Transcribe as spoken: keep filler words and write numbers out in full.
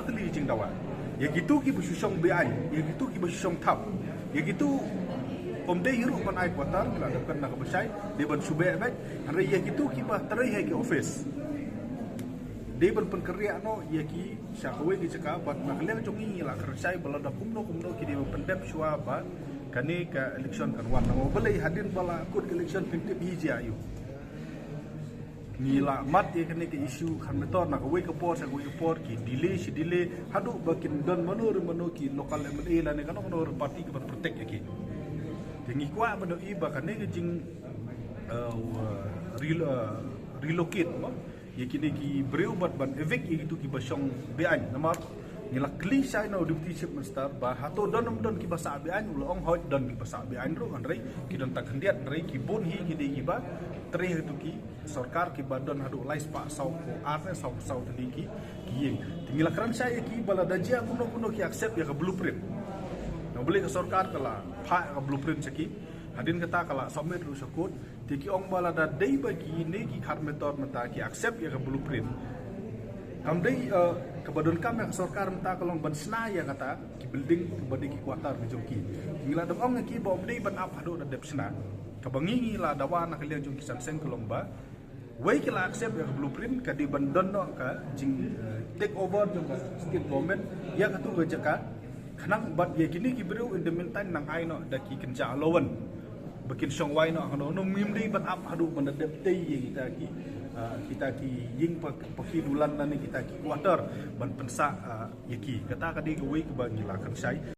Teli jingdawa. Ïa kitu kiba shu shong beaiñ, ïa kitu kiba shu shong thap, ïa kitu ym dei hi ruh ban ai quarter, la dep kan na kaba shai, dei ban shu beh beh. Hynrei ïa kitu kiba trei ha ki office, dei ban pynkynriah noh ïa ki sha kawei ka jaka, bad na ka liang jong ngi ngi la kren shai ba lada kumno kumno ki dei ban pyndep shuwa ba kane ka election kan wan. Namar balei? Hadien ba la kut ka election kin tip hi jia ïa u. Ngi la mad ïa kane ka issue, khan metor na kawei ka por sha kawei ka por, ki delay shi delay, haduh ba kin don mano re mano ki local M L A lane kano kano re party ki ban protect ïa ki. Te ngi kwah ban ïohi ba kane ka jing, eh, rel-, eh, relocate mo ïa kine ki briew bad ban evict ïa kitu kiba shong beaiñ. Namar ngi la kylli shai na u Deputy Chief Minister ba hato don ym don kiba sah beaiñ, u la ong hooid don kiba sah beaiñ ruh, hynrei ki don tang khyndiat, hynrei ki bun hi ki dei kiba trei ha kitu ki sorkar kiba don haduh lai spah saw phew ar ne saw phew saw tylli ki, ki ïing. Te ngi la kren shai ïa ki ba lada jia kumno kumno ki accept ïa ka blueprint. Namar balei? Ka sorkar ka la phah ka blueprint sha ki, hadien kata ka la submit ruh sha court. Te ki ong ba lada dei ba kine ki khan metor mynta ki accept ïa ka blueprint, kam dei, eh, kaba donkam ïa ka sorkar mynta ka long ban shna ïa kata ki building kaba dei ki quarter ka jong ki. Ngi la dep ong ïa ki ba ym dei ban ap haduh da dep shna. Kaba ngi ngi la dawa na ka liang jong ki san seng ka long ba wei ki la accept ïa ka blueprint, ka dei ban don noh ka jing, eh, take over jong ka state government ïa katu ka jaka. Khnang bad ïa kine ki briew in the meantime nang ai noh da ki kynja allowance ba kin shong wai noh hano hano, ngim dei ban ap haduh ban da dep tei ïa kita ki, ah, kita ki ïing pa-, pakhi dulan lane kita ki quarter ban pynsah, ah, ïa ki. Kata ka dei kawei kaba ngi la kren shai.